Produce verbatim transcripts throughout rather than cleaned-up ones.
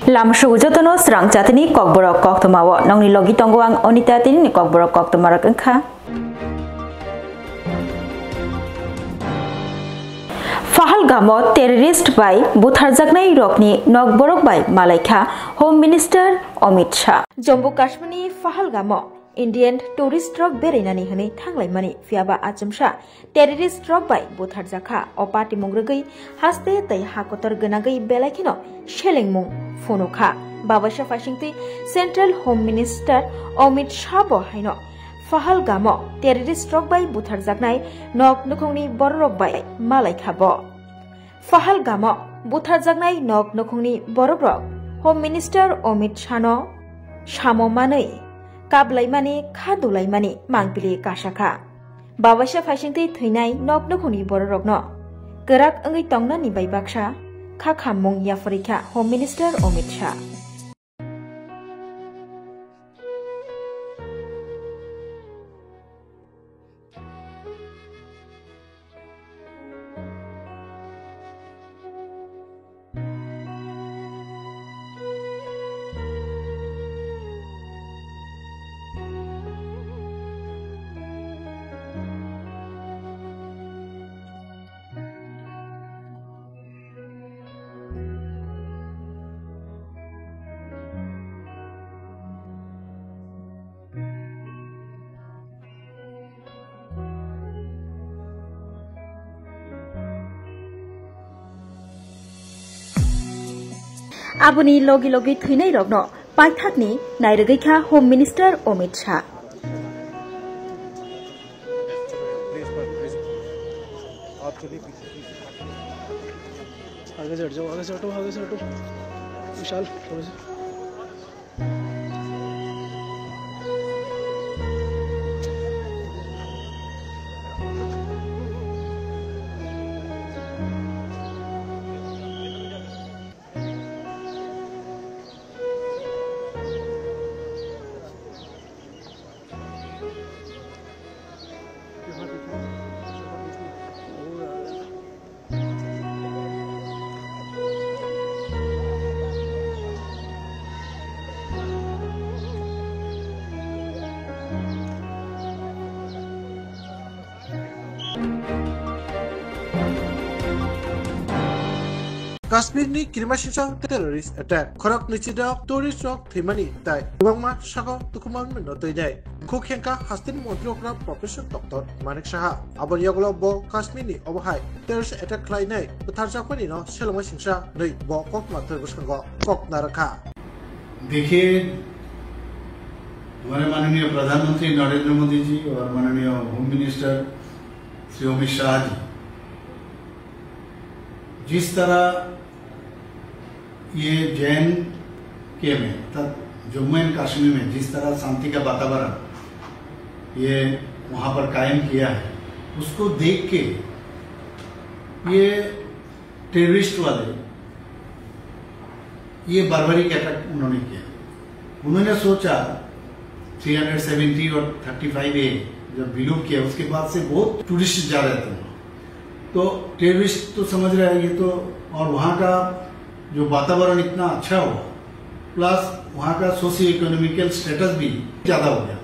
Lamsugo jotono srang chatini kokborok koktoma o. Nongni logi tongo ang Onita, tinini kokborok koktoma rok wngkha. Pahalgamo terrorist bai butharjaknai rokni nokborok bai malaikha Home Minister Amit Shah. Jammu Kashmirni Pahalgamo Indian tourist rok berainani hwnwi thanglaimani, phiyaba achomsa terrorist rok bai butharjakha. O patimung rwgwi haste tei ha kotor gwnagwi belai kheno selengmung phunukha. Babaisa phaisingtwi Central Home Minister Amit Shah bo haino Pahalgamo terrorist rok bai butharjaknai nok nukhungni bororok bai malaikha bo. Pahalgamo butharjaknai nok nukhungni borokrok Home Minister Amit Shahno samo manwi kablaimani, kha dulaimani mangpili kasakha. Babaisa phaisingtwi thwinai nok nukhungni bororokno kwrak wngwi tongnani bai baksa kha khammung yapharikha Home Minister Amit Shah. Aboni logi logi thwinairokno paithakni nairwgwi kha Home Minister Amit Shah. आगे से हट जाओ, आगे से हटो, आगे से हटो। विशाल, थोड़ा सा। Kashmir ni kirimasingcha terrorist attack, khorok nwichirok tourist rok thwimani tai kwbangma sakao tukhumani no twi nai. Khuk hengkha hasteni montri okra Professor Doctor Manik Saha. Aboni yagulo bo Kashmir ni obo hai terrorist attack khlainai bwtharjakmani no selengma singsa nwi bo koktwma thwi bwskango kok narwkha. देखिए, हमारे माननीय प्रधानमंत्री नरेंद्र मोदी जी और माननीय home minister Shri अमित शाह जी, जिस तरह ये जे एंड के में, अर्थात जम्मू एंड कश्मीर में जिस तरह शांति का वातावरण ये वहाँ पर कायम किया है, उसको देख के ये टेररिस्ट वाले ये बारबारिक अटैक उन्होंने किया। उन्होंने सोचा थ्री हंड्रेड सेवेंटी और थर्टी फ़ाइव ए जब विलुप्त किया, उसके बाद से बहुत टूरिस्ट जा रहे थे वहाँ। तो टेररिस्ट तो समझ रहे हैं ये तो, और वहाँ का जो वातावरण इतना अच्छा हुआ, प्लस वहाँ का सोशियो इकोनॉमिकल स्टेटस भी ज़्यादा हो गया।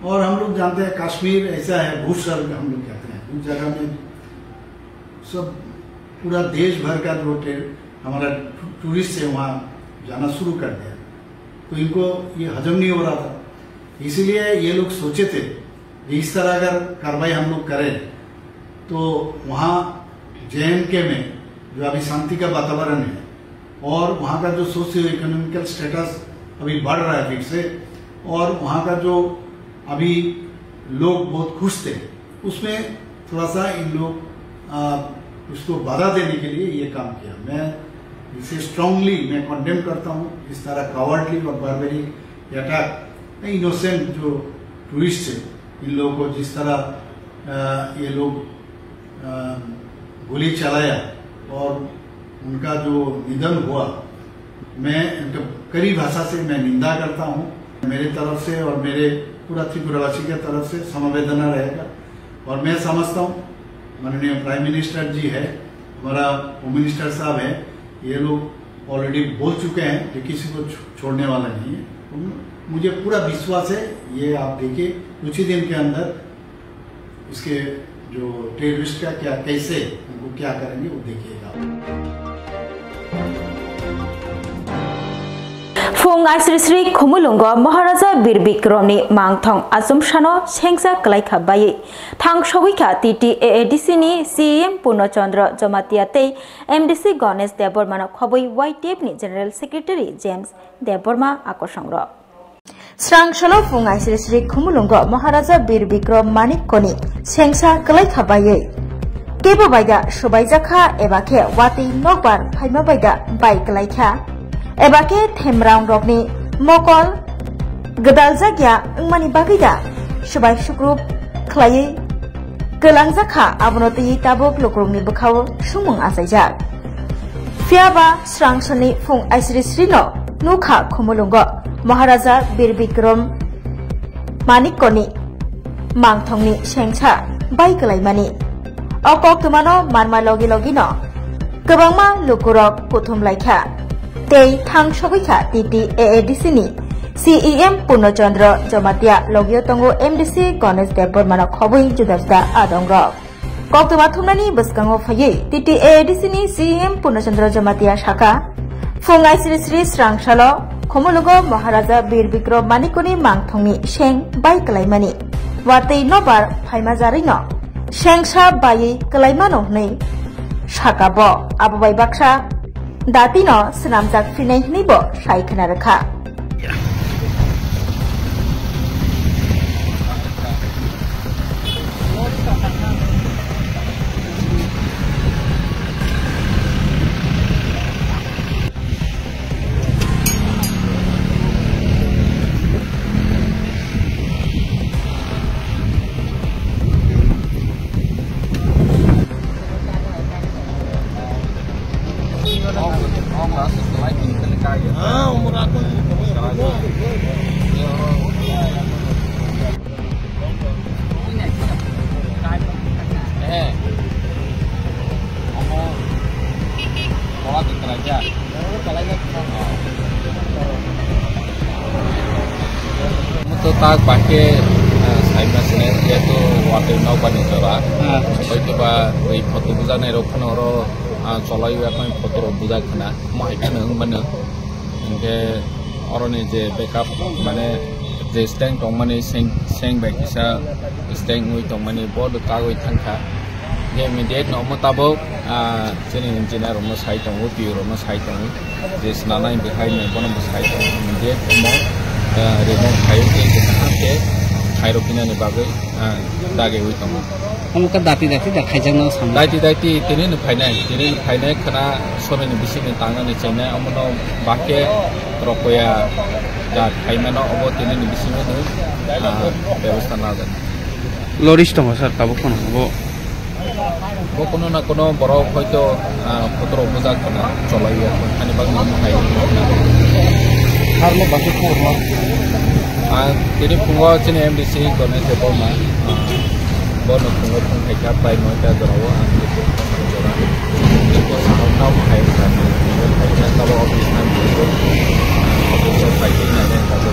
और हम लोग जानते हैं कश्मीर ऐसा है, भूस्वर्ग हम लोग कहते हैं। उस जगह में सब पूरा देश भर का जो टे-, हमारा टू-, टूरिस्ट है वहाँ जाना शुरू कर दिया, तो इनको ये हजम नहीं हो रहा था। इसीलिए ये लोग सोचे थे कि इस तरह अगर कार्रवाई हम लोग करें तो वहाँ जे एंड के में जो अभी शांति का वातावरण है और वहाँ का जो सोशियो इकोनॉमिकल स्टेटस अभी बढ़ रहा है फिर से, और वहाँ का जो अभी लोग बहुत खुश थे, उसमें थोड़ा सा इन लोग, आ, उसको बाधा देने के लिए ये काम किया। मैं इसे स्ट्रांगली मैं कंडेम करता हूँ, इस तरह कावर्डली और बारबेरिक अटैक, इनोसेंट जो टूरिस्ट है, इन लोगों को जिस तरह, आ, ये लोग अ, गोली चलाया और उनका जो निधन हुआ, मैं इनका कड़ी भाषा से मैं निंदा करता हूँ। मेरे तरफ से और मेरे पूरा त्रिपुरावासी के तरफ से समवेदना रहेगा। और मैं समझता हूँ माननीय प्राइम मिनिस्टर जी है, हमारा होम मिनिस्टर साहब है, ये लोग ऑलरेडी बोल चुके हैं कि किसी को छो-, छोड़ने वाला नहीं है। तो मुझे पूरा विश्वास है, ये आप देखिए, कुछ ही दिन के अंदर इसके जो टेररिस्ट का क्या, कैसे उनको क्या करेंगे, वो देखिएगा। Phung aisri sri Khumulungo Maharaja Bir Bikramni mangthong achomsano sengsa kwlaikha baiwi thang sogwikha T T A A D C ni C E M Purno Chandra Jamatia tei M D C Ganesh Debbarmano khobwi Y T F ni General Secretary James Debbarma akosongrok. Srang salo phung aisri sri Khumulungo Maharaja Bir Bikram Manik Koni sengsa kwlaikha baiwi. Kebo baida swbaijakha eba khe watwi nokbar phaima baida bai kwlaikha. Eba khe themrang rokni mokol gwdaljakya wngmani bagwi da swbai sukrup khlaiwi kwlangjakha, abono twiwi tabuk lukurokni bwkhao sumung achaijak. Phiyaba srang salni phung aisri srino nukha Khumulungo Maharaja Bir Bikram Manikkoni mangthongni sengsa bai kwlaimani. O koktwmano manma logi logino kwbangma lukurok kuthum laikha tei thang sogwikha T T A A D C ni C E M Purno Chandra Jamatia, logio tongo M D C Ganesh Debbarmano khobwi juda juda adongrok. Koktwma thumnani bwskango phaiwi T T A A D C ni C E M Purno Chandra Jamatia sakha, phung aisri sri srang salo Khumulungo Maharaja Bir Bikram Manikkoni mangthongni seng bai kwlaimani watwi nobar phaima jarwino sengsa baiwi kwlaimano hwnwi saka bo. Abo bai baksa datino swnamjak phinai hwnwi bo sai khna rwkha. Mutu tak bahke, eh, saima sini, yaitu wakil nokbar ni jora. Ah. Hoitoba oi photo bujaknai rok phano oro, ah, cholai o, ekho photo rok bujak khna, mo hai khna wng mano. Hingke oroni je backup, mane je stand tongmani seng, seng bai kisa stand wngwi tongmani board kagwi thangkha. Hingke immediate no omo tabuk, ah, chini engineer rokno sai tongo, P O rokno sai tongo. Je swnamnai bwkhai no bono bo sai tongo. Immediate omo, ah, remove khai khe kaham khe khairok hinani bagwi, ah, dagwi tongo. Omo khe dati dati da khaijakno samung. Daiti daiti tini no phainai, tini no phainai khwna somoi ni bising ni tangnani chengnai, omono bahke rokoya da khaimano obo tini ni bisingo no, ah, bebostha najak. Loris tongo sir, tabuk kono bo. Bo kono na kono borok hoito, ah, photo rok bujak khwna cholai ya, ani bagwi no hai. Harno bakhe khobor ma. Ah, tini phungo chini M D C Ganesh Debbarma. Bono phungo phung khaikha prai noita jorao ang tini jora. Tini bosano tamo hai kha. Tamo office nang tini. Office o phai tini nang tamo.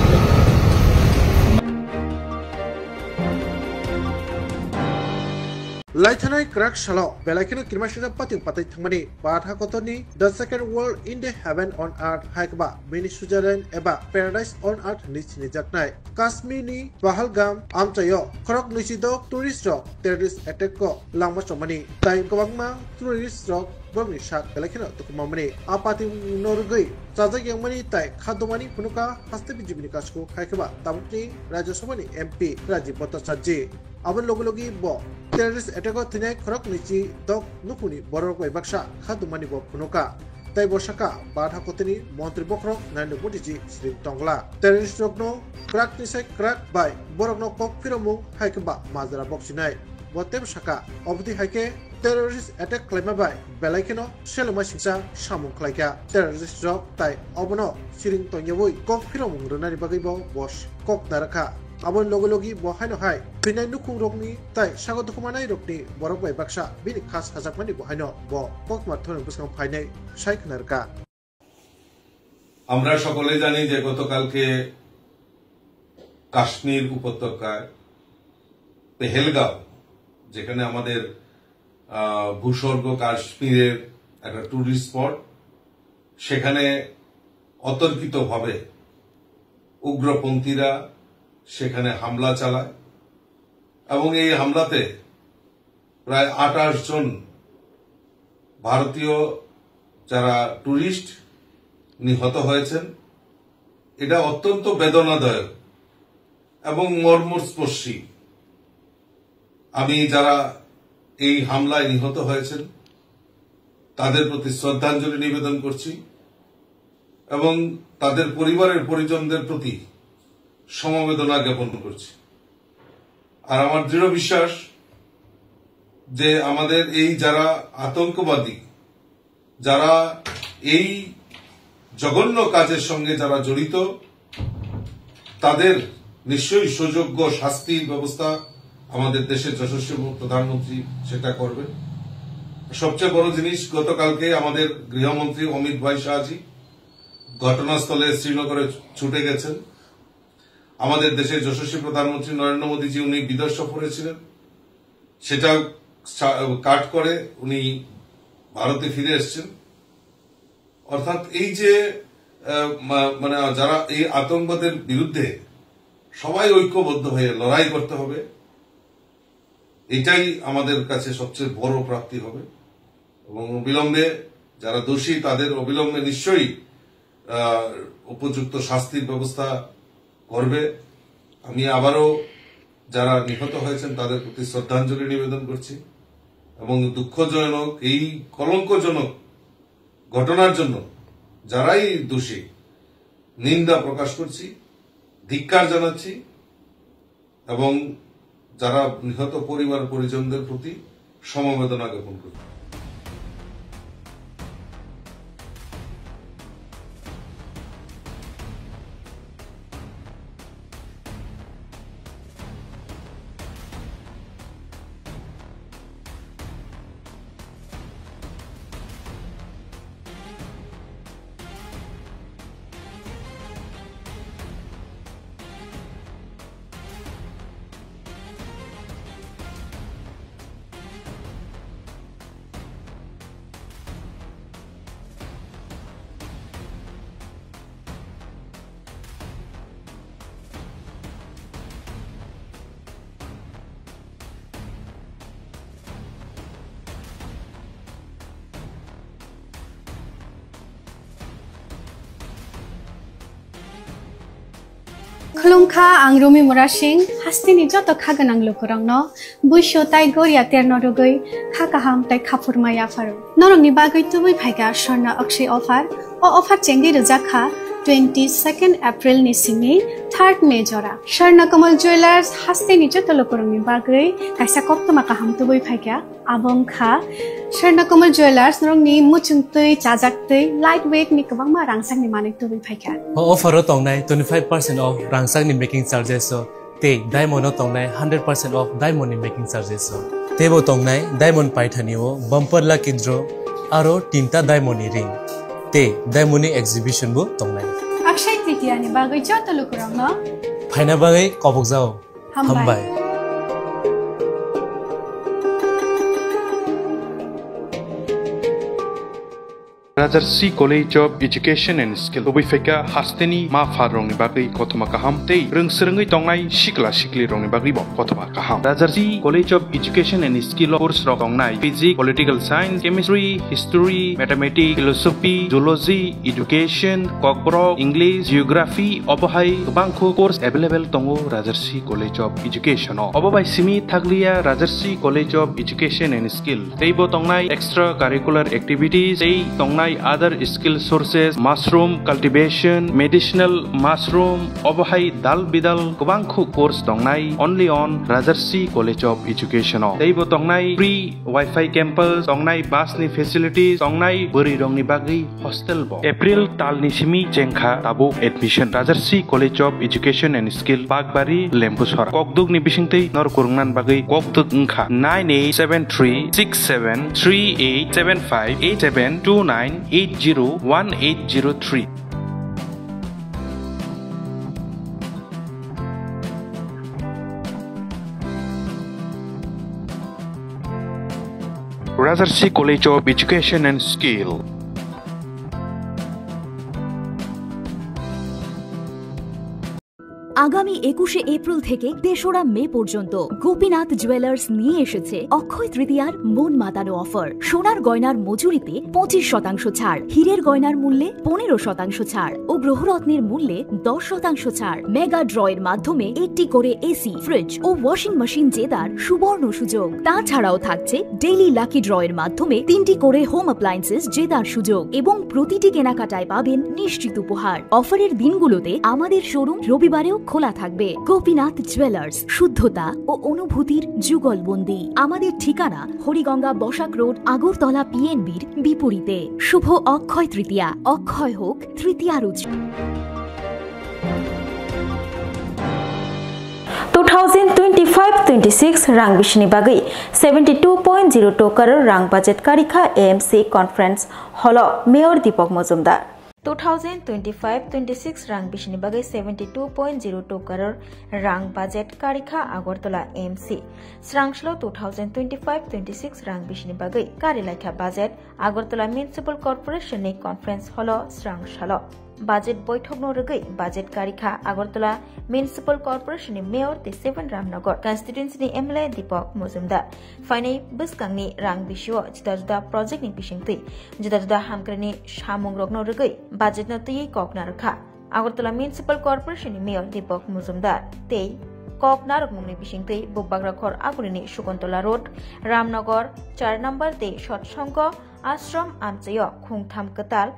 Laithanai kwrak salo belai kheno kirmasingcha pating patai thangmani Bharat hakotorni The Second World in the Heaven on Earth hai khe ba bini Switzerland eba Paradise on Earth hinwi sinijaknai Kashmirni Pahalgam amchaio khorok nwisidok tourist rok terrorist attack o langma chongmani tai kwbangma tourist rok borokni sak belai kheno tukhumamani. A pating no rwgwi chajak yangmani tai kha dumani phunukha haste B J P ni kasuku hai khe ba tabukni Rajya Sabha ni M P Rajiv Bhattacharjee. Aboni logi logi bo terrorist attack o thwinai khorok nwichi dok nukhungni borok bai baksa kha dumani bo phunukha. Tei bo sakha, Bharat hakotorni montri bokhorok Narendra Modi ji siring tongla. Terrorist rokno kwrak ni sai kwrak bai borokno kok phiromung hai khe ba majra bokchinai. Bo teibo sakha, oboni hai khe terrorist attack khlaima bai belai kheno selengma singcha samung khlaikha. Terrorist rok tai obono siring tongyawi kok phiromung rwnani bagwi bo, bo kok narwkha. Aboni logi logi bo haino hai thwinai nukhungrokni tai sago dukhumanai rokni borok bai baksa bini kha sajakmani bo haino bo koktwma thani bwskango phainai sai khna rwkha. আমরা সকলে জানি যে গতকালকে কাশ্মীর উপত্যকায় পেহেলগাঁও, যেখানে আমাদের, আহ, ভূস্বর্গ কাশ্মীরের একটা টুরিস্ট স্পট, সেখানে অতর্কিতভাবে উগ্রপন্থীরা সেখানে হামলা চালায় এবং এই হামলাতে প্রায় আঠাশ জন ভারতীয় যারা টুরিস্ট নিহত হয়েছেন। এটা অত্যন্ত বেদনাদায়ক এবং মর্মস্পর্শী। আমি যারা এই হামলায় নিহত হয়েছেন, তাদের প্রতি শ্রদ্ধাঞ্জলি নিবেদন করছি এবং তাদের পরিবারের পরিজনদের প্রতি সমবেদনা জ্ঞাপন করছি। আর আমার দৃঢ় বিশ্বাস যে আমাদের এই যারা আতঙ্কবাদী, যারা এই জঘন্য কাজের সঙ্গে যারা জড়িত, তাদের নিশ্চয়ই সুযোগ্য শাস্তির ব্যবস্থা আমাদের দেশের যশস্বী প্রধানমন্ত্রী সেটা করবেন। সবচেয়ে বড় জিনিস, গতকালকে আমাদের গৃহমন্ত্রী অমিত ভাই শাহজি ঘটনাস্থলে শ্রীনগরে ছুটে গেছেন। আমাদের দেশের যশস্বী প্রধানমন্ত্রী নরেন্দ্র মোদীজি উনি বিদেশ সফরে ছিলেন, সেটা সা-, কাট করে উনি ভারতে ফিরে এসেছেন। অর্থাৎ এই যে, আহ, মা-, মানে যারা এই আতঙ্কবাদের বিরুদ্ধে সবাই ঐক্যবদ্ধ হয়ে লড়াই করতে হবে, এটাই আমাদের কাছে সবচেয়ে বড় প্রাপ্তি হবে। এবং অবিলম্বে যারা দোষী তাদের অবিলম্বে নিশ্চয়ই, আহ, উপযুক্ত শাস্তির ব্যবস্থা করবে। আমি আবারও যারা নিহত হয়েছেন তাদের প্রতি শ্রদ্ধাঞ্জলি নিবেদন করছি এবং দুঃখজনক এই কলঙ্কজনক ঘটনার জন্য যারাই দোষী নিন্দা প্রকাশ করছি, ধিক্কার জানাচ্ছি এবং যারা নিহত পরিবার পরিজনদের প্রতি সমবেদনা জ্ঞাপন করছি। Khulumkha, ang Rumi Murasing, hasteni joto kha gwnang lukurokno buisu tai goria terno rwgwi kha kaham tai khaphurma yapharo. Norokni bagwi tubui phaikha Swarna Akshay offer. O offer chengwi rwjak kha twenty second April ni simi third May jora. Swarna Kamal Jewellers hasteni joto lukurokni bagwi kaisa koktwma kaham tubui phaikha. Abo wngkha Swarna Kamal Jewellers, norokni muchungtwi, chajaktwi, light weight ni kwbangma rangchakni manwi tubui phaikha. O offer o tongnai twenty five percent off rangchakni making charges o tei diamond o tongnai hundred percent off diamond ni making charges o. Teibo tongnai diamond paithani o bumper lucky draw aro tinta diamond ni ring tei diamond ni exhibition bo tongnai. Akshay Tritiya ni bagwi joto lukurokno phaina bagwi kobokjao. Hambai. Hambai. Rajarsi College of Education and Skill. Tubui phaikha hasteni ma pha rokni bagwi kothoma kaham tei rwng swrwngwi tongnai sikla sikli rokni bagwi bo kothoma kaham. Rajarsi College of Education and Skill o course rok tongnai physics, political science, chemistry, history, mathematics, philosophy, zoology, education, kokborok, English, geography, obo hai kwbangkhu course available tongo Rajarsi College of Education o. Obo bai simi thakliya Rajarsi College of Education and Skill. Teibo tongnai extra curricular activities, tei tongnai other skill sources, mushroom cultivation, medicinal mushroom, obo hai dal bidal kwbangkhu course tongnai only on Rajarsi College of Education o. Teibo tongnai free Wi-Fi campus, tongnai bus ni facilities, tongnai bwrwi rokni bagwi hostel bo. April tal ni simi chengkha tabuk admission. Rajarsi College of Education and Skill, Bakbari, Lembusora. Kokduk ni bisingtwi nor kwrwngna bagwi kokduk wngkha nine eight seven three six seven three eight seven five eight seven two nine eight zero one eight zero three. Rajarshi college of education and skill. আগামী একুশে এপ্রিল থেকে তেসরা মে পর্যন্ত গোপীনাথ জুয়েলার্স নিয়ে এসেছে অক্ষয় তৃতীয়ার মন মাতানো অফার। সোনার গয়নার মজুরিতে পঁচিশ শতাংশ ছাড়, হীরের গয়নার মূল্যে পনেরো শতাংশ ছাড় ও গ্রহরত্নের মূল্যে দশ শতাংশ ছাড়। মেগা ড্রয়ের মাধ্যমে একটি করে এসি, ফ্রিজ ও ওয়াশিং মেশিন জেতার সুবর্ণ সুযোগ। তাছাড়াও থাকছে ডেইলি লাকি ড্রয়ের মাধ্যমে তিনটি করে হোম অ্যাপ্লায়েন্সেস জেতার সুযোগ এবং প্রতিটি কেনাকাটায় পাবেন নিশ্চিত উপহার। অফারের দিনগুলোতে আমাদের শোরুম রবিবারেও খোলা থাকবে। গোপীনাথ জুয়েলার্স, শুদ্ধতা ও অনুভূতির যুগলবন্দি। আমাদের ঠিকানা হরিগঙ্গা বসাক রোড, আগরতলা পিএনবির বিপরীতে। শুভ অক্ষয় তৃতীয়া, অক্ষয় হোক তৃতীয়ার উৎসব। Two thousand twenty-five twenty-six rang bisini bagwi seventy two point zero two crore rang budget karikha A M C conference holo Mayor Deepak Majumdar. Two thousand twenty-five twenty-six rang bisini bagwi seventy two point zero two crore rang budget karikha Agartala A M C. Srangsalo two thousand twenty-five twenty-six rang bisini bagwi karilaikha budget Agartala Municipal Corporation ni conference holo srangsalo. Budget boithokno rwgwi budget karikha Agartala Municipal Corporation ni Mayor tei seven Ramnagar constituency ni M L A Deepak Majumdar. Phainai bwskangni rang bisio juda juda project ni bisingtwi juda juda hamkrai ni samung rokno rwgwi budget no twiwi kok narwkha Agartala Municipal Corporation ni Mayor Deepak Majumdar tei kok narwkmung ni bisingtwi Bubagra Khor Aguli ni Sukuntola Road, Ramnagar char number tei Satsang Ashram amchaio khungtham kwtal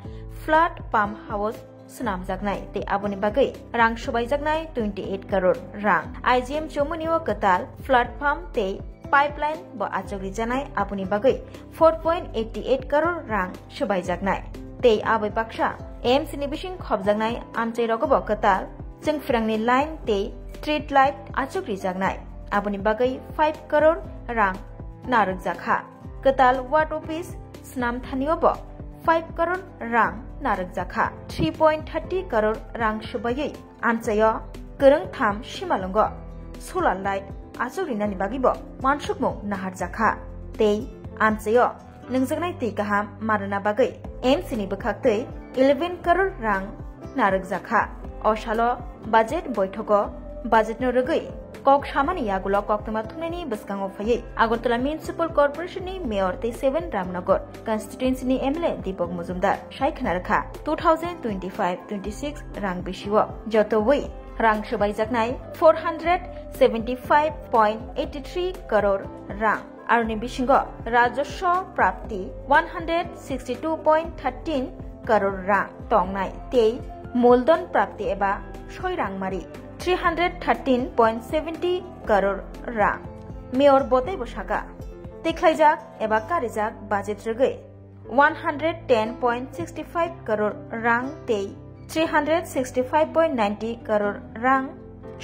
flat pump house swnamjaknai tei aboni bagwi rang swbaijaknai twenty eight crore rang. I G M Chomoni o kwtal platform tei pipeline bo achukrijaknai, aboni bagwi four point eight eight crore rang swbaijaknai. Tei aboni baksa A M C ni bising khopjaknai amchai rogo bo kwtal chwngphrangni line tei street light achukrijaknai, aboni bagwi five crore rang narwkjakha. Kwtal ward office swnam thanio bo five crore rang narwkjakha. Three point thirty crore rang swbaiwi amchaio kwrwng tham simalwngo solar light achuk rinani bagwi bo wansukmung naharjakha. Tei amchaio nwngjaknai twi kaham manna bagwi M C ni bwkhaktwi eleven crore rang narwkjakha. O salo budget boithogo budget no rwgwi kok samani yagulo koktwma thumnaini bwskango phaiwi Agartala Municipal Corporation ni Mayor tei seven Ramnagar constituency ni M L A Deepak Majumdar sai khna rwkha, two thousand twenty-five twenty-six rang bisio jotowi rang swbaijaknai four hundred seventy-five point eighty-three crore rang. Aroni bisingo rajaswa prapti one hundred sixty-two point thirteen crore rang tongnai tei muldon prapti eba soi rangmari three hundred thirteen point seventy crore rang. Mayor botei bo saka, tikhlaijak eba karijak budget rwgwi one hundred ten point sixty-five crore rang tei three hundred sixty-five point ninety crore rang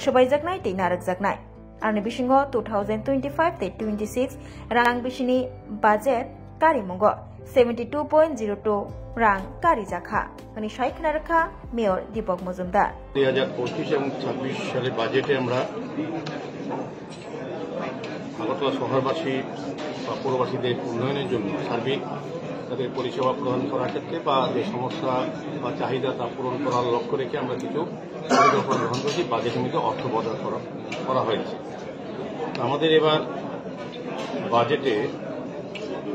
swbaijaknai tei narwkjaknai. Ani bisingo two thousand twenty-five tei twenty-six rang bisini budget karimungo seventy two point zero two rang karijakha hwnwi sai khna rwkha Mayor Deepak Majumdar. দুই হাজার পঁচিশ এবং ছাব্বিশ সালের বাজেটে আমরা আগরতলা শহরবাসী বা পৌরবাসীদের উন্নয়নের জন্য সার্বিক তাদের পরিষেবা প্রদান করার ক্ষেত্রে বা যে সমস্যা বা চাহিদা তা পূরণ করার লক্ষ্য রেখে আমরা কিছু পরিকল্পনা গ্রহণ করেছি, বাজেটের মধ্যে অর্থ বরাদ্দ করা, করা হয়েছে। আমাদের এবার বাজেটে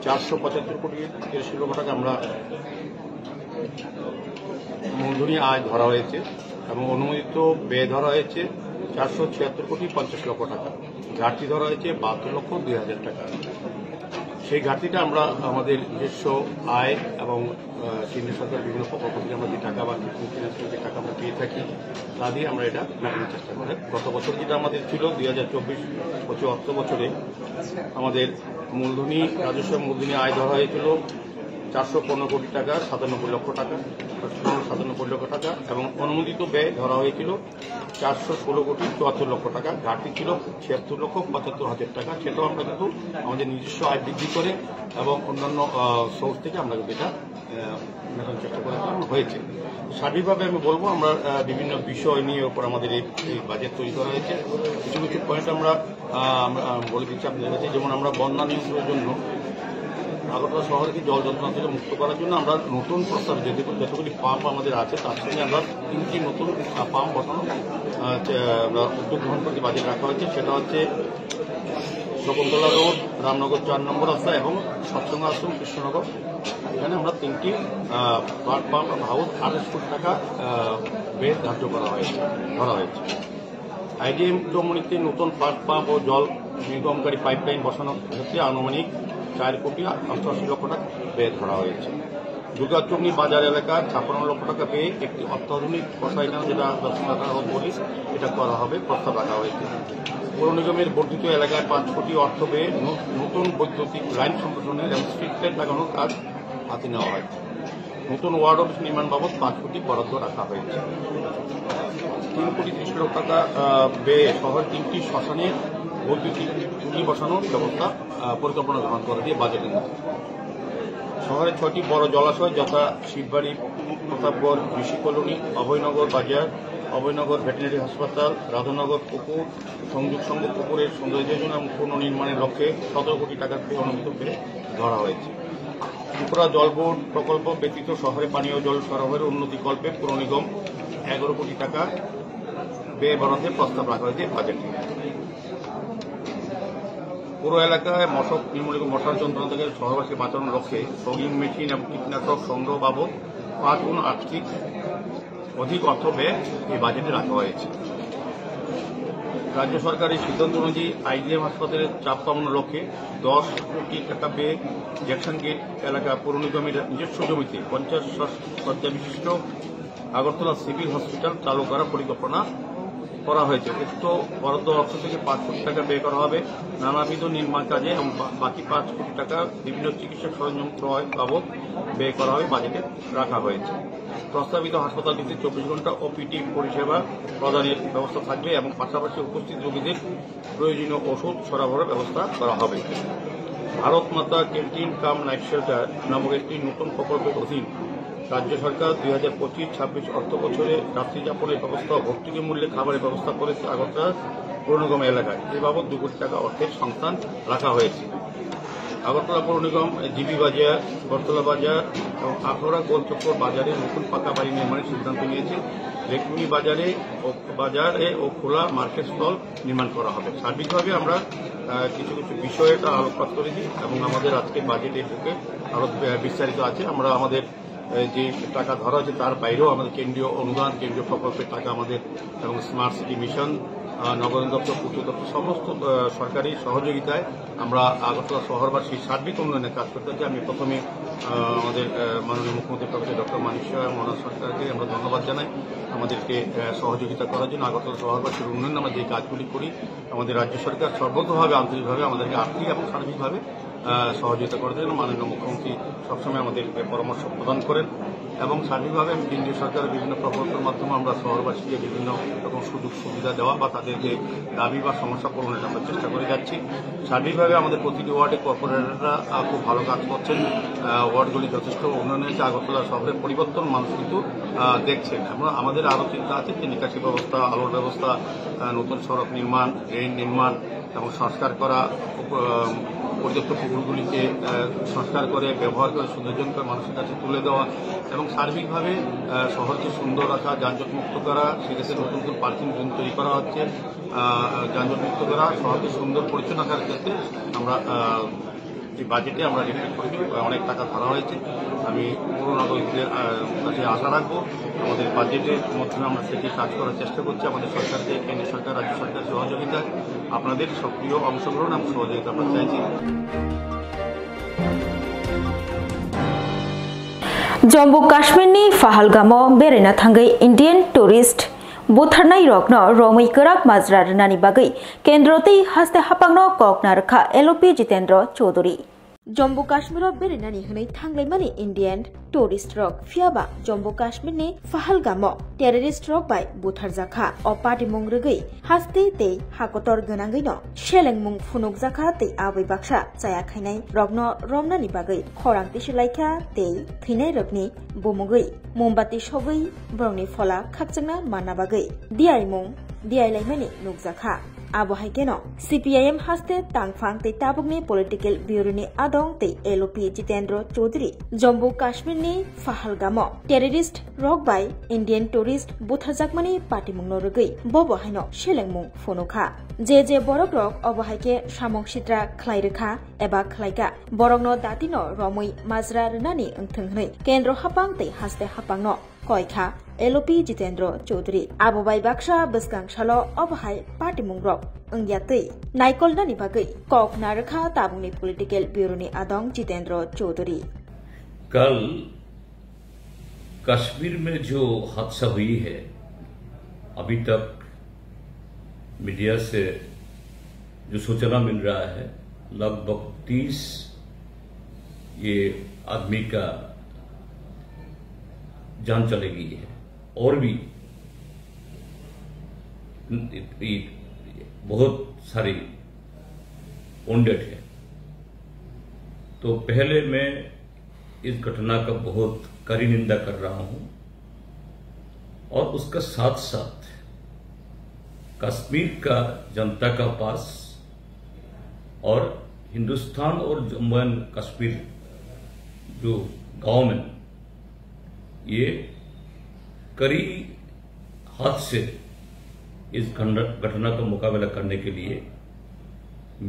চারশো পঁচাত্তর কোটি তিরাশি লক্ষ টাকা আমরা মূলধনী আয় ধরা হয়েছে এবং অনুমোদিত ব্যয় ধরা হয়েছে চারশো ছিয়াত্তর কোটি পঞ্চাশ লক্ষ টাকা, ঘাটতি ধরা হয়েছে বাহাত্তর লক্ষ দুই হাজার টাকা। সেই ঘাটতিটা আমরা আমাদের নিজস্ব আয় এবং, আহ, কেন্দ্রীয় সরকার বিভিন্ন প্রকল্প থেকে আমরা যে টাকা বা কৃষি ফিনান্স থেকে যে টাকা আমরা পেয়ে থাকি, তা দিয়ে আমরা এটা মেটানোর চেষ্টা করি। গত বছর যেটা আমাদের ছিল, দুই হাজার চব্বিশ পঁচিশ অর্থ বছরে আমাদের মূলধনী, রাজস্ব মূলধনী আয় ধরা হয়েছিল চারশো পনেরো কোটি টাকা, সাতানব্বই লক্ষ টাকা, সাতানব্বই লক্ষ টাকা, এবং অনুমোদিত ব্যয় ধরা হয়েছিল চারশো ষোলো কোটি চুয়াত্তর লক্ষ টাকা। ঘাটতি ছিল ছিয়াত্তর লক্ষ পঁচাত্তর হাজার টাকা। সেটাও আমরা কিন্তু আমাদের নিজস্ব আয় বৃদ্ধি করে এবং অন্যান্য, আহ, সোর্স থেকে আমরা কিন্তু এটা, আহ, মেটানোর চেষ্টা করেছিলাম, হয়েছে। সার্বিকভাবে আমি বলবো, আমরা, আহ, বিভিন্ন বিষয় নিয়ে ওপর আমাদের এই, এই বাজেট তৈরি করা হয়েছে। কিছু কিছু পয়েন্ট আমরা, আহ, আমরা, আহ, বলে দিচ্ছি আপনাদের কাছে, যেমন আমরা বন্যা নিয়ন্ত্রণের জন্য আগরতলা শহরকে জল যন্ত্রণা থেকে মুক্ত করার জন্য আমরা নতুন প্রস্তাব যেটুকু, যতগুলি পাম্প আমাদের আছে, তার সঙ্গে আমরা তিনটি নতুন, আহ, পাম্প বসানো, আহ, চে-, আমরা উদ্যোগ গ্রহণ করতে বাজেট রাখা হয়েছে। সেটা হচ্ছে শকুন্তলা রোড, রামনগর চার নম্বর রাস্তা এবং সৎসঙ্গ আশ্রম, কৃষ্ণনগর। এখানে আমরা তিনটি, আহ, ফ্ল্যাট পাম্প এবং হাউস আঠাশ কোটি টাকা, আহ, ব্যয় ধার্য করা হয়েছে, ধরা হয়েছে। আইডিএম চৌমুহনীতে নতুন ফ্ল্যাট পাম্প ও জল নির্গমকারী পাইপলাইন বসানোর ক্ষেত্রে আনুমানিক চার কোটি অষ্টআশি লক্ষ টাকা ব্যয় ধরা হয়েছে। দুর্গাচুমনি বাজার এলাকার ছাপ্পান্ন লক্ষ টাকা ব্যয়ে একটি অত্যাধুনিক কষাইখানা, যেটা দর্শনার্থীরা বলি, এটা করা হবে, প্রস্তাব রাখা হয়েছে। পৌর নিগমের বর্ধিত এলাকায় পাঁচ কোটি অর্থ ব্যয়ে ন-, নতুন বৈদ্যুতিক লাইন সম্প্রসারণের এবং স্ট্রিট লাইট লাগানোর কাজ হাতে নেওয়া হয়েছে। নতুন ওয়ার্ড অফিস নির্মাণ বাবদ পাঁচ কোটি বরাদ্দ রাখা হয়েছে। তিন কোটি ত্রিশ লক্ষ টাকা, আহ, ব্যয়ে শহর তিনটি শ্মশানে বৈদ্যুতিক চুল্লি বসানোর ব্যবস্থা, আহ, পরিকল্পনা গ্রহণ করা দিয়ে বাজেটের মধ্যে। শহরের ছয়টি বড় জলাশয় যথা শিববাড়ি, প্রতাপগড়, ঋষি কলোনি, অভয়নগর বাজার, অভয়নগর ভেটেরিনারি হাসপাতাল, রাধানগর পুকুর, সংযোগ সংঘ পুকুরের সৌন্দর্যীকরণ এবং পুনর্নির্মাণের লক্ষ্যে সতেরো কোটি টাকার ব্যয় অনুমোদিত করে ধরা হয়েছে। ত্রিপুরা জল বোর্ড প্রকল্প ব্যতীত শহরে পানীয় জল সরবরাহের উন্নতি কল্পে পৌর নিগম এগারো কোটি টাকা ব্যয় বরাদ্দের প্রস্তাব রাখা হয়েছে বাজেটে। পুরো এলাকায় মশক নির্মূল এবং মশার যন্ত্রণা থেকে শহরবাসী বাঁচানোর লক্ষ্যে ফগিং মেশিন এবং কীটনাশক সংগ্রহ বাবদ পাঁচ গুণ আর্থিক অধিক অর্থ ব্যয় এই বাজেটে রাখা হয়েছে। রাজ্য সরকারের সিদ্ধান্ত অনুযায়ী আইজিএম হাসপাতালের চাপ কমানোর লক্ষ্যে দশ কোটি টাকা ব্যয়ে জ্যাকসন গেট এলাকা পৌর নিগমের নিজস্ব জমিতে পঞ্চাশ শয্যা বিশিষ্ট আগরতলা সিভিল হসপিটাল চালু করার পরিকল্পনা করা হয়েছে। উক্ত বরাদ্দ অর্থ থেকে পাঁচ কোটি টাকা ব্যয় করা হবে নানাবিধ নির্মাণ কাজে এবং বা-, বাকি পাঁচ কোটি টাকা বিভিন্ন চিকিৎসা সরঞ্জাম ক্রয় বাবদ ব্যয় করা হবে, বাজেটে রাখা হয়েছে। প্রস্তাবিত হাসপাতালটিতে চব্বিশ ঘন্টা ওপিডি পরিষেবা প্রদানের ব্যবস্থা থাকবে এবং পাশাপাশি উপস্থিত রোগীদের প্রয়োজনীয় ওষুধ সরবরাহের ব্যবস্থা করা হবে। ভারত মাতা ক্যান্টিন কাম নাইট শেল্টার নামক একটি নতুন প্রকল্পের অধীন রাজ্য সরকার দুই হাজার পঁচিশ ছাব্বিশ অর্থ বছরে রাত্রি যাপনের ব্যবস্থা ও ভর্তুকি মূল্যে খাবারের ব্যবস্থা করেছে আগরতলা পৌর নিগম এলাকায়। এ বাবদ দু কোটি টাকা অর্থের সংস্থান রাখা হয়েছে। আগরতলা পৌর নিগম জিবি বাজার, বটতলা বাজার এবং আখাউড়া গোল চক্কর বাজারে নতুন পাকা বাড়ি নির্মাণের সিদ্ধান্ত নিয়েছে। লেকমি বাজারে ও, বাজারে ও খোলা মার্কেট স্টল নির্মাণ করা হবে। সার্বিকভাবে আমরা, আহ, কিছু কিছু বিষয়ে তার আলোকপাত করেছি এবং আমাদের আজকে বাজেট এই বুকে আরো, আহ, বিস্তারিত আছে। আমরা আমাদের, আহ, যে টাকা ধরা হয়েছে তার বাইরেও আমাদের কেন্দ্রীয় অনুদান, কেন্দ্রীয় প্রকল্পের টাকা আমাদের এবং স্মার্ট সিটি মিশন, আহ, নগরায়ণ দপ্তর, পূর্ত দপ্তর সমস্ত, আহ, সরকারি সহযোগিতায় আমরা আগরতলা শহরবাসীর সার্বিক উন্নয়নে কাজ করতে চাই। আমি প্রথমে, আহ, আমাদের, আহ, মাননীয় মুখ্যমন্ত্রী প্রফেসর ডক্টর মানিক সাহা এবং ওনার সরকারকে আমরা ধন্যবাদ জানাই আমাদেরকে, আহ, সহযোগিতা করার জন্য। আগরতলা শহরবাসীর উন্নয়নে আমরা যে কাজগুলি করি, আমাদের রাজ্য সরকার সর্বতোভাবে আন্তরিকভাবে আমাদেরকে আর্থিক এবং সার্বিকভাবে, আহ, সহযোগিতা করে দেন। মাননীয় মুখ্যমন্ত্রী সবসময় আমাদেরকে পরামর্শ প্রদান করেন এবং সার্বিকভাবে আমি কেন্দ্রীয় সরকারের বিভিন্ন প্রকল্পের মাধ্যমে আমরা শহরবাসীকে বিভিন্ন রকম সুযোগ সুবিধা দেওয়া বা তাদের যে দাবি বা সমস্যা পূরণের আমরা চেষ্টা করে যাচ্ছি। সার্বিকভাবে আমাদের প্রতিটি ওয়ার্ডে কর্পোরেটররা, আহ, খুব ভালো কাজ করছেন। আহ, ওয়ার্ডগুলি যথেষ্ট উন্নয়ন হয়েছে। আগরতলা শহরের পরিবর্তন মানুষ কিন্তু, আহ, দেখছেন। আমরা, আমাদের আরও চিন্তা আছে যে নিকাশি ব্যবস্থা, আলোর ব্যবস্থা, আহ, নতুন সড়ক নির্মাণ, ড্রেন নির্মাণ এবং সংস্কার করা, উপ-, আহ, পর্যাপ্ত পুকুরগুলিকে, আহ, সংস্কার করে, ব্যবহার করে, সৌন্দর্যন করে মানুষের কাছে তুলে দেওয়া এবং সার্বিকভাবে, আহ, শহরকে সুন্দর রাখা, যানজট মুক্ত করা, সেক্ষেত্রে নতুন নতুন পার্কিং জোন তৈরি করা হচ্ছে। আহ, যানজট মুক্ত করা, শহরকে সুন্দর পরিচ্ছন্ন রাখার ক্ষেত্রে আমরা, আহ, এই বাজেটে আমরা রিফ্লেক্ট করেছি, অনেক টাকা ধরা হয়েছে। আমি পুর নাগরিকদের, আহ, কাছে আশা রাখবো, আমাদের বাজেটের মাধ্যমে আমরা সেটি কাজ করার চেষ্টা করছি। আমাদের সরকারকে, কেন্দ্র সরকার, রাজ্য সরকার সহযোগিতায় আপনাদের সক্রিয় অংশগ্রহণ এবং সহযোগিতা আমরা চাইছি। Jammu Kashmirni Pahalgamo beraina thangwi Indian tourist butharnairokno romwi kwrak majra rwnani bagwi kendro tei haste haphangno kok narwkha L O P Jitendra Chaudhary. Jammu Kashmiro berainani hwnwi thanglaimani Indian tourist rok, phiyaba Jammu Kashmirni Pahalgamo terrorist rok bai butharjakha. O patimung rwgwi haste tei hakotor gwnangwino selengmung phunukjakha tei abwi baksa chaya khainai rokno romnani bagwi khorang tisilaikha tei thwinairokni bumungwi mombati sogwi borokni phola khakchangna manna bagwi diyaimung diyailaimani nukjakha. Abo hai kheno C P I M haste tangphang tei tabukni political bureau ni adong tei L O P Jitendra Chaudhary Jammu Kashmir ni Pahalgam o terrorist rok bai Indian tourist butharjakmani patimungno rwgwi bobo haino selengmung phunukha. Je je borokrok obo hai khe samung sitra khlai rwkha eba khlaikha, borokno datino romwi majra rwnani wngthwng hwnwi kendro haphang tei haste haphangno koi kha L O P Jitendra Chaudhary. Abo bai baksa bwskang salo obo hai patimungrok wngya twi naikolnani bagwi kok narwkha tabukni political bureau ni adong Jitendra Chaudhary. कल कश्मीर में जो हादसा हुई है, अभी तक मीडिया से जो सूचना मिल रहा है, लगभग तीस ये आदमी का जान चली गई है और भी बहुत सारी वॉन्डेड है। तो पहले मैं इस घटना का बहुत कड़ी निंदा कर रहा हूं और उसका साथ साथ कश्मीर का जनता का पास और हिंदुस्तान और जम्मू एंड कश्मीर जो गवर्नमेंट ये कड़ी हाथ से इस घटना का मुकाबला करने के लिए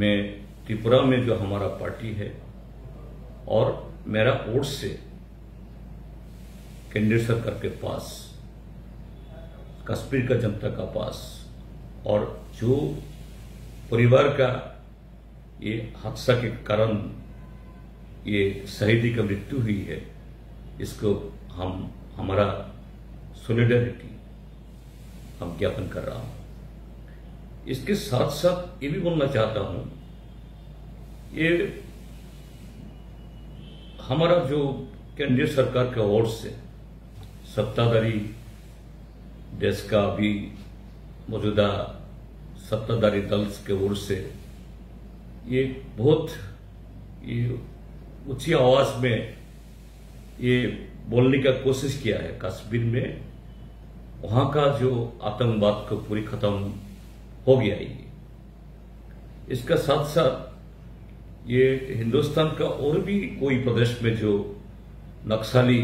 मैं त्रिपुरा में जो हमारा पार्टी है और मेरा ओर से केंद्र सरकार के पास, कश्मीर का जनता का पास और जो परिवार का ये हादसा के कारण ये शहीदी का मृत्यु हुई है, इसको हम हमारा सॉलिडारिटी हम ज्ञापन कर रहा हूँ। इसके साथ साथ ये भी बोलना चाहता हूँ, ये हमारा जो केंद्रीय सरकार के ओर से सत्ताधारी देश का अभी मौजूदा सत्ताधारी दल के ओर से ये बहुत ये ऊंची आवाज में ये बोलने का कोशिश किया है कश्मीर में वहाँ का जो आतंकवाद को पूरी खत्म हो गया है। इसका साथ साथ ये हिंदुस्तान का और भी कोई प्रदेश में जो नक्सली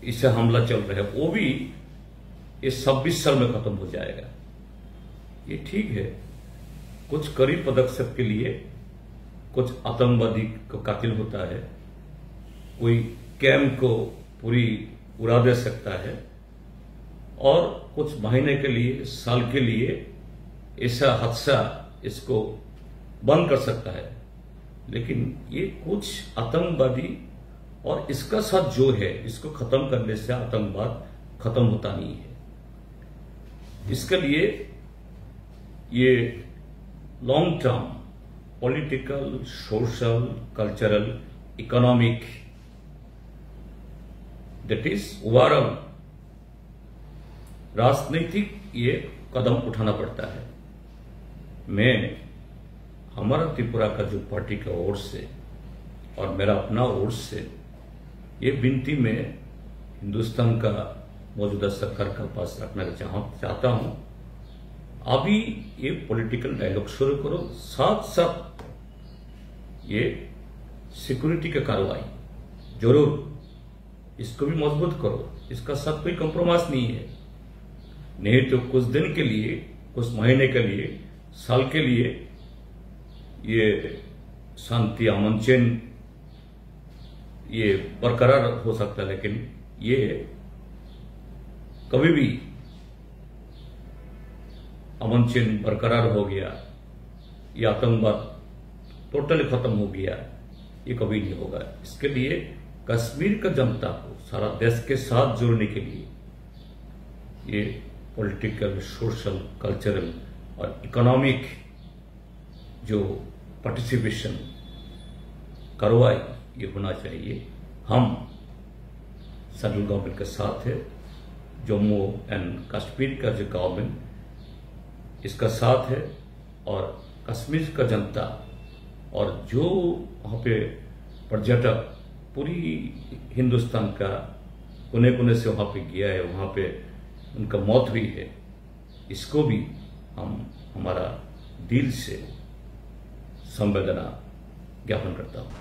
इससे हमला चल रहा है वो भी इस छब्बीस साल में खत्म हो जाएगा। ये ठीक है, कुछ कड़ी पदक्षेप के लिए कुछ आतंकवादी को कातिल होता है, कोई कैंप को पूरी उड़ा दे सकता है और कुछ महीने के लिए, साल के लिए ऐसा हादसा इसको बंद कर सकता है। लेकिन ये कुछ आतंकवादी और इसका साथ जो है, इसको खत्म करने से आतंकवाद खत्म होता नहीं है। इसके लिए ये long term political, social, cultural, economic, that is overall राजनीतिक ये कदम उठाना पड़ता है। मैं हमारा त्रिपुरा का जो पार्टी का ओर से और मेरा अपना ओर से ये विनती मैं हिंदुस्तान का मौजूदा सरकार का पास रखना चाह, चाहता हूँ। अभी ये पॉलिटिकल डायलॉग शुरू करो, साथ साथ ये सिक्योरिटी का कार्रवाई जरूर इसको भी मजबूत करो, इसका साथ कोई कॉम्प्रोमाइज नहीं है। नहीं तो कुछ दिन के लिए, कुछ महीने के लिए, साल के लिए ये शांति अमन चैन ये बरकरार हो सकता है, लेकिन ये कभी भी अमन चैन बरकरार हो गया, ये आतंकवाद टोटली खत्म हो गया, ये कभी नहीं होगा। इसके लिए कश्मीर का जनता को सारा देश के साथ जोड़ने के लिए ये पॉलिटिकल, सोशल, कल्चरल और इकोनॉमिक जो पार्टिसिपेशन कार्रवाई ये होना चाहिए। हम सेंट्रल गवर्नमेंट के साथ है, जम्मू एंड कश्मीर का जो गवर्नमेंट इसका साथ है और कश्मीर का जनता और जो वहाँ पे पर्यटक पूरी हिंदुस्तान का कोने कोने से वहाँ पे गया है, वहाँ पे उनका मौत हुई है, इसको भी हम हमारा दिल से संवेदना ज्ञापन करता हूँ।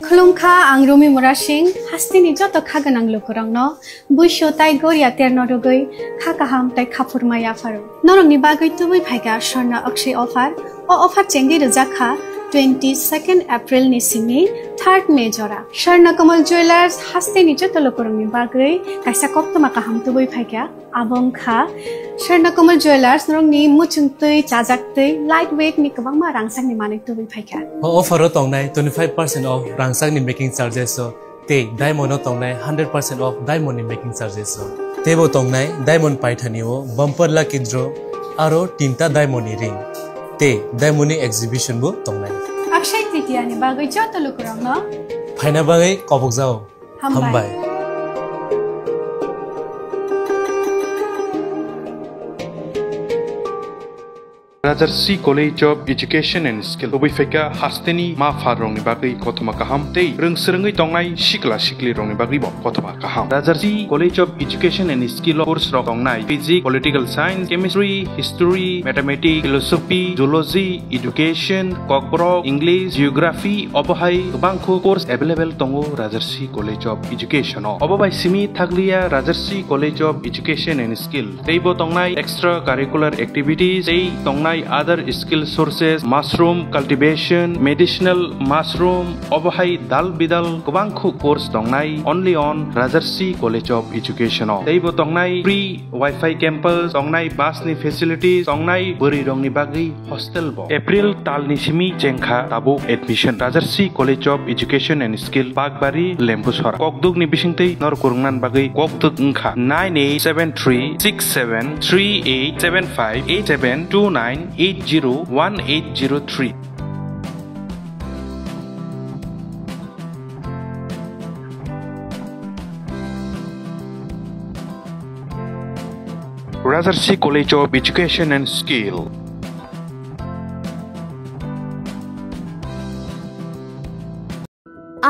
Khulumkha, ang Rumi Murasing, hasteni joto kha gwnang lukurokno buiso tai goria terno rwgwi kha kaham tai khaphurma yapharo. Norokni bagwi tubui phaikha Swarna Akshay offer. O offer chengwi rwjak kha twenty second April ni simi third May jora. Swarna Kamal Jewellers hasteni joto lukurokni bagwi kaisa koktwma kaham tubui phaikha. Abo wngkha Swarna Kamal Jewellers, norokni muchungtwi, chajaktwi, light weight ni kwbangma rangchakni manwi tubui phaikha. O offer o tongnai twenty five percent off rangchakni making charges o, tei diamond o tongnai hundred percent off diamond ni making charges o. Teibo tongnai diamond paithani o bumper lucky draw aro tinta diamond ni ring tei diamond ni exhibition bo tongnai. Akshay Tritiya ni bagwi joto lukurokno phaina bagwi kobokjao. Hambai. Hambai. Rajarsi College of Education and Skill. Tubui phaikha hasteni ma pharrokni bagwi kothoma kaham tei rwngswrwngwi tongnai sikla siklirokni bagwibo kothoma kaham. Rajarsi College of Education and Skill o course rok tongnai physics, political science, chemistry, history, mathematics, philosophy, zoology, education, kokborok, English, geography, obo hai kwbangkhu course available tongo Rajarsi College of Education o. Obo bai simi thakliya Rajarsi College of Education and Skill. Teibo tongnai extra curricular activities, tei tongnai other skill sources, mushroom cultivation, medicinal mushroom, obo hai dal bidal kwbangkhu course tongnai only on Rajarsi College of Education o. Teibo tongnai free Wi-Fi campus, tongnai bus ni facilities, tongnai bwrwi rokni bagwi hostel bo. April talni simi chengkha tabuk admission. Rajarsi College of Education and Skill, Bakbari, Lembusora. Kokduk ni bisingtwi nor kurungnan bagwi kokduk wngkha nine eight seven three six seven three eight seven five eight seven two nine eight zero one eight zero three. Rajarsi College of Education and Skill.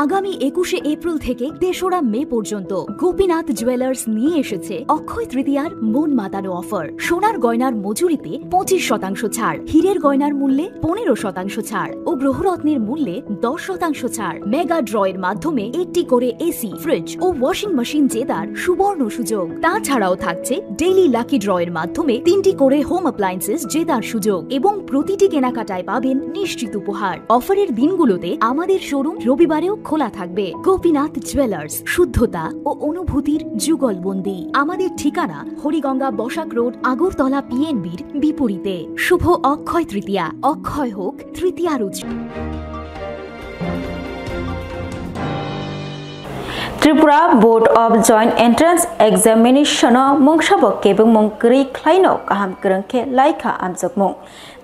আগামী একুশে এপ্রিল থেকে তেসরা মে পর্যন্ত গোপীনাথ জুয়েলার্স নিয়ে এসেছে অক্ষয় তৃতীয়ার মন মাতানো অফার। সোনার গয়নার মজুরিতে পঁচিশ শতাংশ ছাড়, হীরের গয়নার মূল্যে পনেরো শতাংশ ছাড় ও গ্রহরত্নের মূল্যে দশ শতাংশ ছাড়। মেগা ড্র এর মাধ্যমে একটি করে এসি, ফ্রিজ ও ওয়াশিং মেশিন জেতার সুবর্ণ সুযোগ। তাছাড়াও থাকছে ডেইলি লাকি ড্র এর মাধ্যমে তিনটি করে হোম অ্যাপ্লায়েন্সেস জেতার সুযোগ এবং প্রতিটি কেনাকাটায় পাবেন নিশ্চিত উপহার। অফারের দিনগুলোতে আমাদের শোরুম রবিবারেও খোলা থাকবে। গোপীনাথ জুয়েলার্স, শুদ্ধতা ও অনুভূতির যুগলবন্দি। আমাদের ঠিকানা হরিগঙ্গা বসাক রোড, আগরতলা পিএনবির বিপরীতে। শুভ অক্ষয় তৃতীয়া, অক্ষয় হোক তৃতীয়ার উৎসব। Tripura Board of Joint Entrance Examination o mungsabo kebengmung kwrwi khlaino kaham kwrwng khe laikha amjokmung.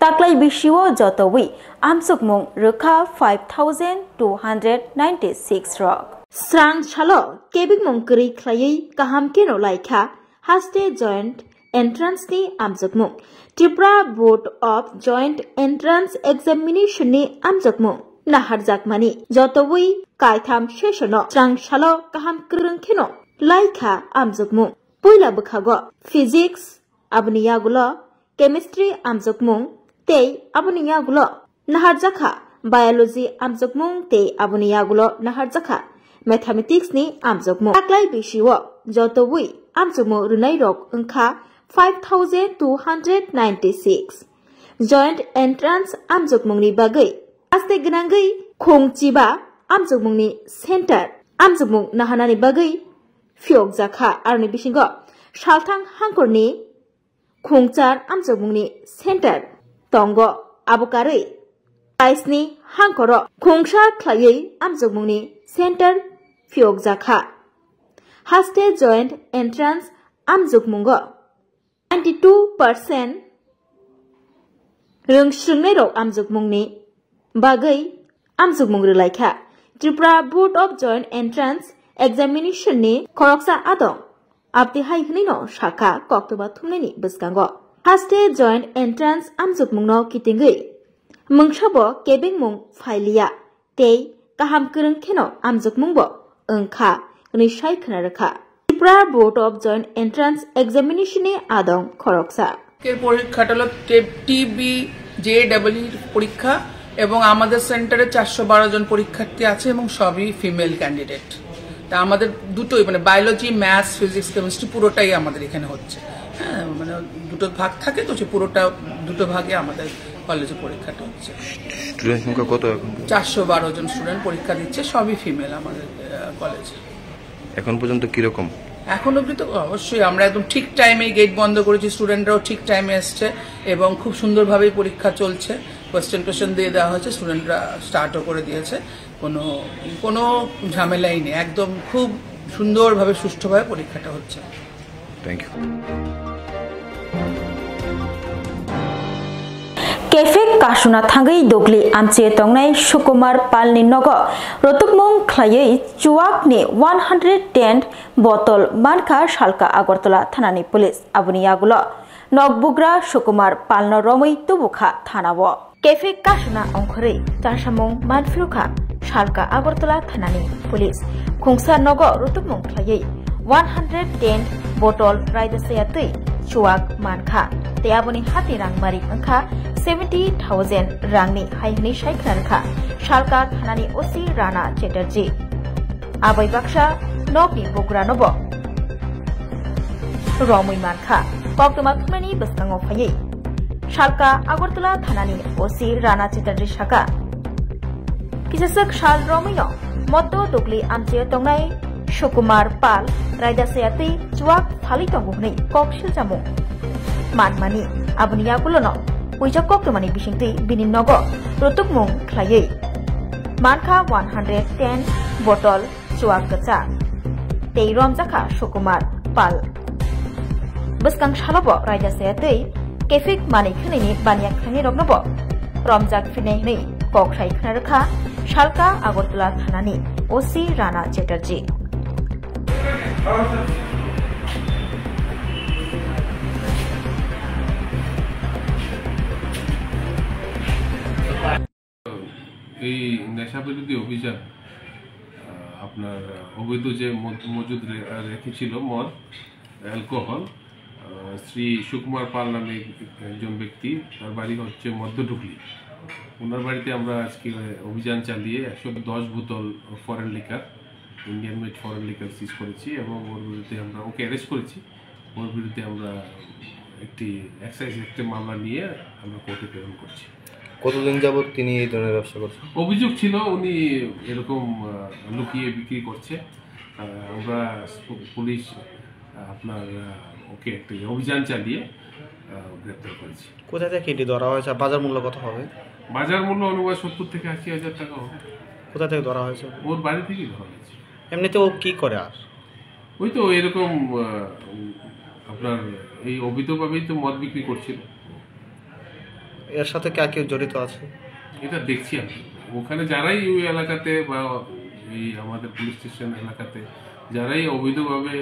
Taklai bisio jotowi amjokmung rwkha five thousand two hundred ninety six rok. Srang salo kebengmung kwrwi khlaiwi kaham keno laikha haste Joint Entrance ni amjokmung. Tripura Board of Joint Entrance Examination ni amjokmung naharjakmani jotowi kaitham session o srang salo kaham kwrwng kheno laikha amjokmung. Puila bwkhago Physics, aboni yagulo Chemistry amjokmung tei aboni yagulo naharjakha Biology amjokmung tei aboni yagulo naharjakha Mathematics ni amjokmung. Taklai bisio jotowi amjokmung rwnairok wngkha five thousand two hundred ninety six. Joint Entrance amjokmungni bagwi haste gwnangwi khung chiba amjokmungni center amjokmung naharnani bagwi phiyokjakha. Aroni bisingo salthang hangkorni khungchar amjokmungni center tongo. Abo karwi kaisni hangkoro khungsa khlaiwi amjokmungni center phiyokjakha. Haste joint entrance amjokmungo ninety two percent rwng swrwngnairok amjokmungni bagwi amjokmung rwlaikha. Tripura Board of Joint Entrance Examination ni khoroksa adong abdi hai hwnwino sakha koktwma thumnaini bwskango. Haste joint entrance amjokmungno kitingwi mungsabo kebengmung phailiya tei kaham kwrwng kheno amjokmungbo wngkha hwnwi sai khwna rwkha. Tripura Board of Joint Entrance Examination ni adong khoroksa. এর পরীক্ষাটা হলো TB JW পরীক্ষা এবং আমাদের সেন্টারে চারশো বারো জন পরীক্ষার্থী আছে এবং সবই ফিমেল ক্যান্ডিডেট। তা আমাদের দুটোই, মানে, বায়োলজি, ম্যাথস, ফিজিক্স, কেমিস্ট্রি পুরোটাই আমাদের এখানে হচ্ছে। হ্যাঁ, মানে, দুটো ভাগ থাকে, তো সে পুরোটা, দুটো ভাগে আমাদের কলেজে পরীক্ষাটা হচ্ছে। স্টুডেন্ট সংখ্যা কত এখন? চারশো বারো জন স্টুডেন্ট পরীক্ষা দিচ্ছে, সবই ফিমেল আমাদের, আহ, কলেজে। এখন পর্যন্ত কিরকম? এখন অবধি তো অবশ্যই আমরা একদম ঠিক টাইমে গেট বন্ধ করেছি, স্টুডেন্টরাও ঠিক টাইমে এসছে এবং খুব সুন্দরভাবেই পরীক্ষা চলছে। কোয়েশ্চেন টোয়েশ্চেন দিয়ে দেওয়া হয়েছে, স্টুডেন্টরা স্টার্টও করে দিয়েছে। কোনো, কোনো ঝামেলাই নেই, একদম খুব সুন্দরভাবে, সুষ্ঠুভাবে পরীক্ষাটা হচ্ছে। Thank you. Kefek kasuna thangwi dogli amchi tongnai Sukumar Palni nogo rotokmung khlaiwi chuakni one hundred ten bottle mankha salka Agartala thanani police. Aboni yagulo nok bugra Sukumar Palno romwi tubukha thanao. Kefek kasuna ongkhorwi chasamung manphirukha salka Agartala thanani police. Khungsa nogo rutubmung khlaiwi one hundred ten bottle raida saya twi chuak mankha. Tei aboni hati rangmari wngkha seventy thousand rangni hai hwnwi sai khna rwkha salka thanani O C Rana Chatterjee. Abai baksa nokni bugranobo romwi mankha. Koktwma thumnaini bwskango phaiwi salka Agartala thanani O C Rana Chatterjee saka, kisaswk sal romwino Moddo Dugli amchio tongnai Sukumar Pal raida saya twi chuak phalwi tongo hwnwi kok siljamung manmani. Aboni yagulono puisa koktwmani bisingtwi bini nogo rutubmung khlaiwi mankha one hundred ten bottle chuak kwchak tei romjakha Sukumar Pal. Bwskang salobo raida saya twi kefik manwi khwnwini baniya khlainairoknobo romjak phinai hwnwi kok sai khna rwkha salka Agartala thanani O C Rana Chatterjee. এই নেশা বিরোধী অভিযান, আহ, আপনার, আহ, অবৈধ যে মদ-, মজুদ রে-, আহ, রেখেছিল মদ, অ্যালকোহল, আহ, শ্রী সুকুমার পাল নামে এক-, একজন ব্যক্তি, তার বাড়ি হচ্ছে মধ্য ডুকলি। ওনার বাড়িতে আমরা আজকে অভিযান চালিয়ে একশো দশ বোতল foreign liquor, Indian made foreign liquor seize করেছি এবং ওর বিরুদ্ধে আমরা, ওকে অ্যারেস্ট করেছি। ওর বিরুদ্ধে আমরা একটি এক্সাইজ অ্যাক্টে মামলা নিয়ে আমরা কোর্টে প্রেরণ করছি। কতদিন যাবত তিনি এই ধরনের ব্যবসা করছেন? অভিযোগ ছিল উনি এরকম, আহ, লুকিয়ে বিক্রি করছে। আহ, আমরা পু-, পুলিশ, আহ, আপনার, আহ, ওকে একটি অভিযান চালিয়ে, আহ, গ্রেপ্তার করেছি। কোথা থেকে এটি ধরা হয়েছে? বাজার মূল্য কত হবে? বাজার মূল্য অনুমান সত্তর থেকে আশি হাজার টাকা হবে। কোথা থেকে ধরা হয়েছে? ওর বাড়ি থেকেই ধরা হয়েছে। এমনিতে ও কি করে আর? ওই তো এরকম, আহ, আপনার এই অবৈধভাবেই তো মদ বিক্রি করছিল। এর সাথে কি আর কেউ জড়িত আছে? এটা দেখছি আমি। ওখানে যারাই ওই এলাকাতে বা এই আমাদের পুলিশ স্টেশন এলাকাতে যারাই অবৈধভাবে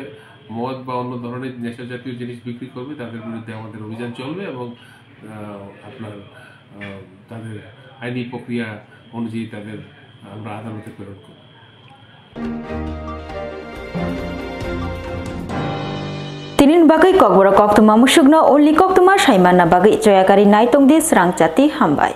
মদ বা অন্য ধরনের নেশা জাতীয় জিনিস বিক্রি করবে, তাদের বিরুদ্ধে আমাদের অভিযান চলবে এবং, আহ, আপনার, আহ, তাদের আইনি প্রক্রিয়া অনুযায়ী তাদের আমরা আদালতে প্রেরণ করব। Tinin bagwi kokborok koktwma musukno ulni koktwma saimanna bagwi choyakari naitongdi srangchati hambai.